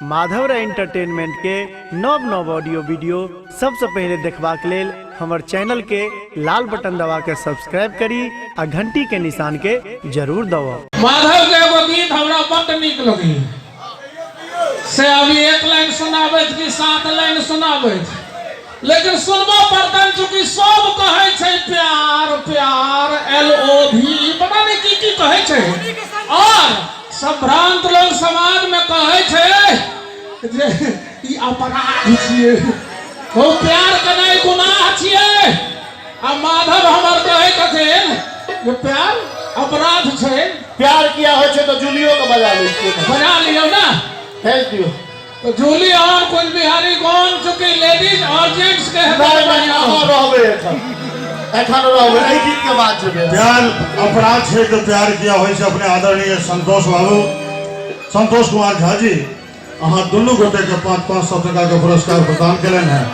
Madhav Rai entertainment के नव नव ऑडियो वीडियो सबसे पहले देखबाक लेल हमर चैनल के लाल बटन दबा के सब्सक्राइब करी आ घंटी के निशान के जरूर दबाउ। माधव के एगो गीत हमरा बड्ड नीक लगैए से अभी एक लाइन सुनाबैत कि सात लाइन सुनाबैत, लेकिन सुनबो पड़तन चूँकि सब कहै छै प्यार प्यार एल ओ भी पता नहीं की की कहै छै, और संभ्रांत लोग समाज में कहै छै जे ई अपराध छियै, ओ प्यार केनाइ गुनाह छियै। आ माधव हमर कहै छथिन जे प्यार अपराध छै। प्यार किया होइ छै तऽ जूलियो के बजा लै छियै। बजा लियौ ना, भेज दियौ। तो जूली और कुंज बिहारी कौन, चूंकि लेडीज और जेंट्स के हेतै नहि नहि, बढ़िया। अहाँ रहबै एखन, एखन रहबै, एहि गीत के बाद जेबै। प्यार अपराध छै तऽ प्यार किया होइ छै। अपने आदरणीय संतोष बाबू, संतोष कुमार झा जी, अहाँ दुनू गोटे के 500-500 टका के पुरस्कार प्रदान केलनि हैं।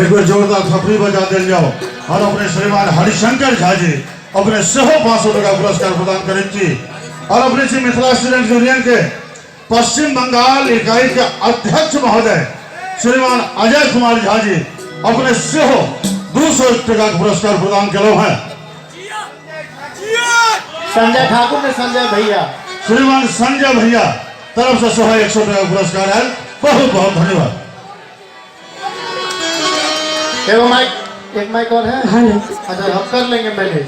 एक बेर जोरदार थपड़ी बजा देल जाओ। और अपने श्रीमान हरिशंकर झा जी, अपने सेहो 500 टका पुरस्कार प्रदान करैत छी। और अपने श्री मिथिला स्टूडेंट यूनियन के पश्चिम बंगाल इकाई के अध्यक्ष महोदय श्रीमान अजय कुमार झा जी, अपने सेहो 200 टका के पुरस्कार प्रदान केलहुँ हैं। संजय ठाकुर ने संजय भैया, श्रीमान संजय भैया तरफ से सेहो 100 टका पुरस्कार आयल। बहुत बहुत धन्यवाद। एगो माइक, एक माइक और है। अच्छा हम कर लेंगे मैनेज।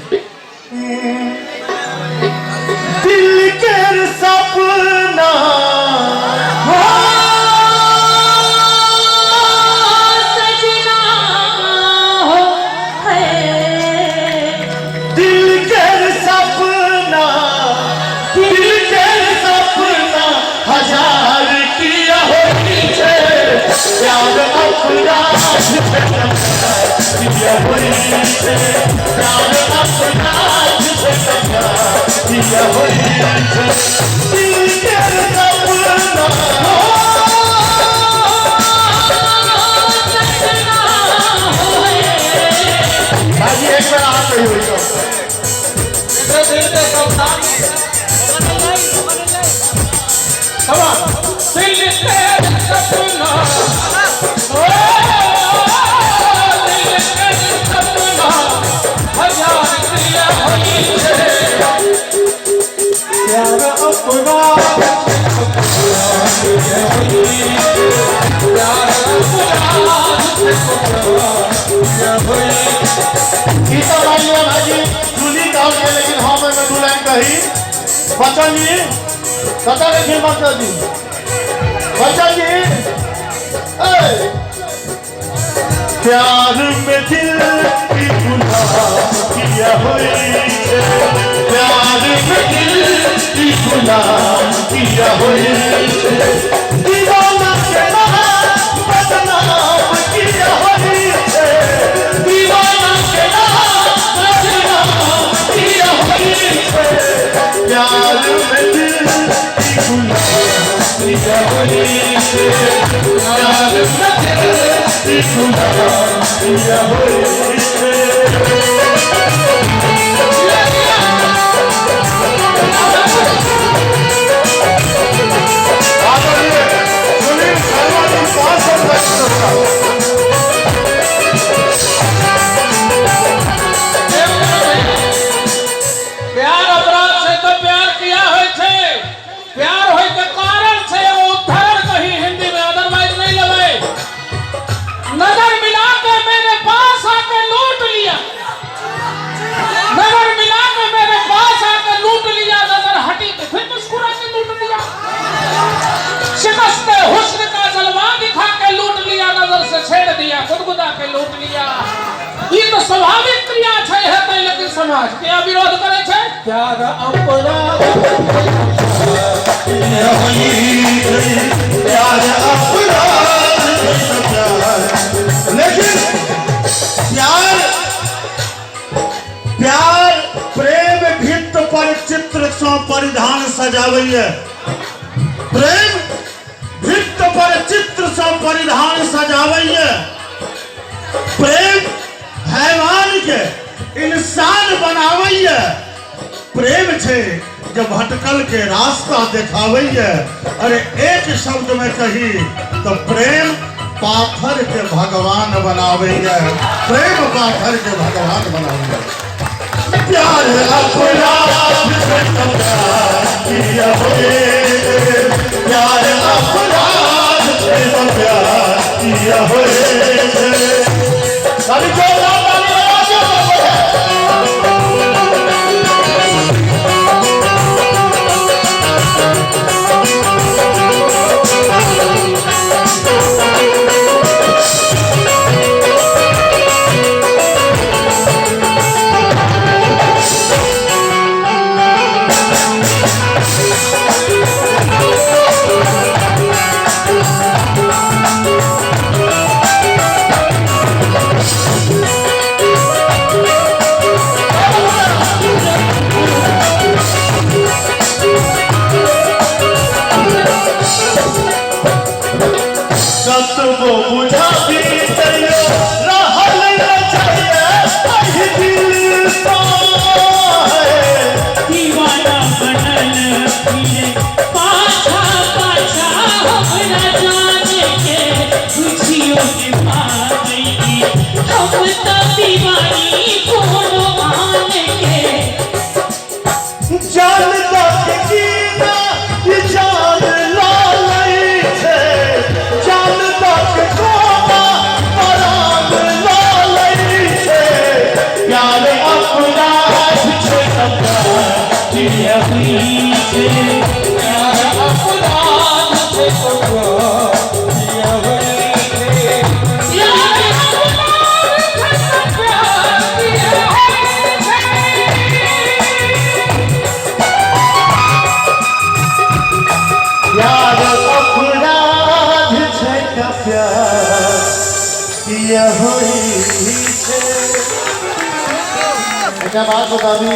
दिल के सपना हो सजना हो है, दिल के सपना, दिल के सपना हजार किया होई छै, प्यार अपराध किया होई छै, प्यार अपराध किया होई छै, दिल के सपना हो सजना हो है। भाजी एक बार अहाँ कहियौ ई सब। दिल के सपना, Come on. दिल के सपना, ओ दिल के सपना हजार क्रिया होई छै, प्यार अपराध प्यार अपराध होई। गीता मान लिया भाजी, जूली कहल के, लेकिन हम एहिमे दू लाइन कही। बच्चन जी कतऽ गेलखिन? बच्चन जी, बच्चन जी, ए! प्यार में दिल की गुनाह किया होई छै, प्यार में दिल की गुनाह किया होई छै, दीवाना के नाम बदनाम किया होई छै, दीवाना के नाम बदनाम किया होई छै, प्यार में दिल की गुनाह किया होई छै, प्यार में दिल की गुनाह किया होई छै। आदरणीय सुनील शर्मा जी 500 रुपए के पुरस्कार। प्यार अपराध छै तऽ प्यार किया होइ छै? प्यार होइ के कारण छै एगो उदाहरण कही हिंदी में, अदरवाइज नहीं लेबै। नजर मिला के मेरे पास आके लूट लिया, नजर मिला के मेरे पास आके लूट लिया, नजर हटी के फिर मुस्कुरा के लूट लिया, शिकस्त हुस्न का जलवा दिखा के लूट लिया, नजर से छेड़ दिया गुदगुदा के लूट लिया। ई तो स्वाभाविक क्रिया छै हेतै, लेकिन समाज के विरोध करे छै। प्यार अपराध प्यार अपराध प्यार, लेकिन प्यार प्यार प्रेम भित्त पर चित्र सँ परिधान सजावैये, प्रेम भित्त पर चित्र सँ परिधान सजावैये, प्रेम हैवान के इंसान बनावैये, प्रेम छै जे भटकल के रास्ता देखाबैए। अरे एक शब्द में कही तो प्रेम पाथर के भगवान बनाबैए, प्रेम पाथर के भगवान बनाबैए। प्यार अपराध से तो प्यार किया होए, प्यार अपराध से तो प्यार किया होए। ताली जोरदार ताली बजा दियो सब गोटे। कतबो बुझाबी तैयो रहल न जाइए एहि दिल सँ है। दीवाना बनल फिरे पाछा पाछा हमरा जाने के पुछियो के पाबई हम त दीवानी कोनो आन के। जान दक कीना ई जान लालै छै, जान दक कोना परान लालै छै। प्यार अपराध छै अपराध प्रिय हुई छै। प्यार अपराध छै तो प्यार किया होई छै। प्यार अपराध छै तो प्यार किया होई छै। प्यार अपराध छै त प्यार किया होइ छै। एकटा बात बताबी।